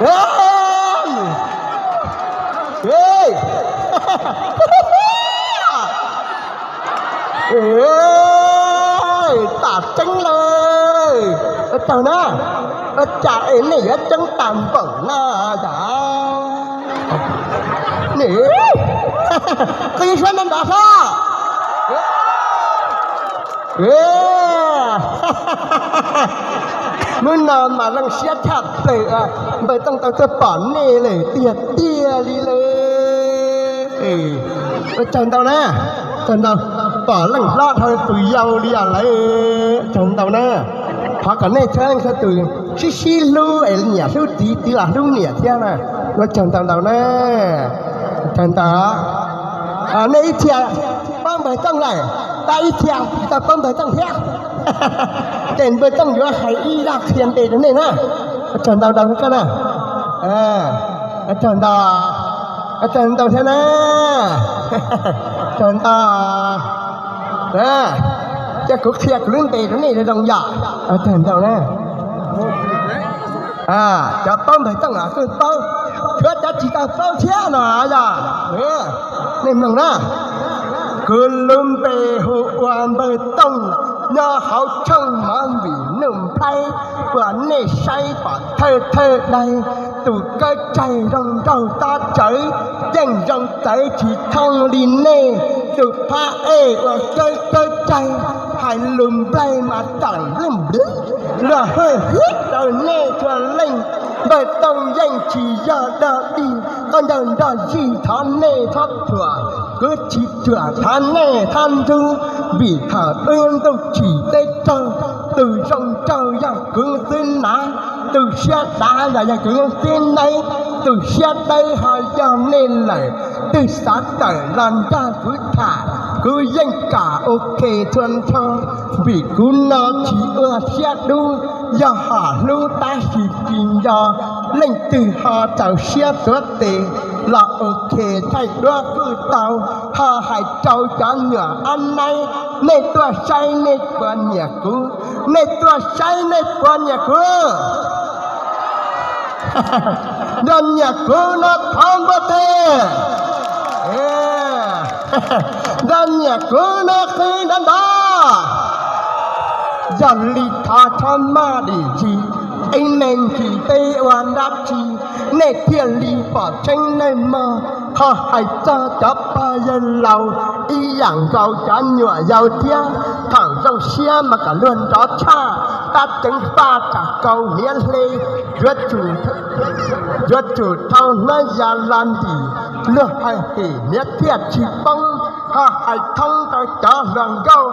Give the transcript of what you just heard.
Ê, ê, tam tseeb lawm. Ua tsaug na, ua cas es nej yuav tseeb tas npaum no yom? Qhib suab nrov nrov xwb. Hnub no mas zoo siab tshaj plaws, npawg Tooj tau tuaj pom nej lawm tiag tiag li lawm. Ua tsaug ntau na, tsaug ntau, pom leej hlob dhau tus yau li os lawm. Tsaug ntau na, thov kom nej txhua leej txhua tus sib sib hlub es nyiam hlub txiv, txiv los hlub niam thiab na. Ua tsaug ntau ntau na, tsaug ntau. Nej ib txhia paub npawg Tooj lawm, tab ib txhia tsis tau paub npawg Tooj thiab. Ces npawg Tooj yuav hais ib zaj qhia npe rau nej na. Ua tsaug ntau ntau koj na. Ua tsaug ntau, ua tsaug ntau thiab na. Tsaug ntau. Cia kuv qhia kuv lub npe rau nej zoo yom. Ua tsaug ntau na. Cov paub npawg Tooj los kuj paub, tshuav cov tsis tau paub thiab no yog, nej mloog na. Kuv lub npe hu ua npawg Tooj, nyob hauv tshooj mov vim Nuj Nplhaib, uas nej saib pom thawj thawj daim, tus kawb tsaig zoo nraug tab tsawv, yeej zoo txawv tsis thooj li nej tus phab ej uas kawb kawb tsaig, hais lus nplaig mas tam luj npliv, luag hwj hiab rau nej txhua leej. Npawg Tooj yeej tsis yog dog dig, qhov ncauj nrog zij thov nej txhob thuam, kuv tsis thuam thov nej txhob ntxub, vim thaum twg ntuj tsim teb raug, tus zoo nraug yog kuv xwb na, tus siab dav los yog kuv xwb nawb, tus siab dawb ho yog nej lawm, twb xav tawm los nrog kuv tham, kuv yeej kam ok txhua nrho, vim kuv no tsis ua siab dub, yog hom hlub tab sis tsis nco, leej twg ho txaus siab tuav tes los ok thaij duab kuj tau, ho hais rau cov nyuam ob naib, nej tuaj saib nej puas nyiam kuv, nej tuaj saib nej puas nyiam kuv. Nrog nyiam kuv no thov npua teg, nrog nyiam kuv no qw nrov nrov. Yog li thov txhob maj dim zis, ib me ntsis peb ua dab tsi, nej thiaj li pom tseeb nawj mog. Ho hais txog cov pog yawg laus, ib yam nkaus cov nyuam yaus thiab, thaum zoo siab mas kom luag nrov tshaj, tab ceev faj tsam kaus hniav hle, yuav tsum, yuav tsum thau hnab ya la ntim, luag hais tim hniav thiaj tsis poob. Ho hais thoob rau cov hluas nkauj,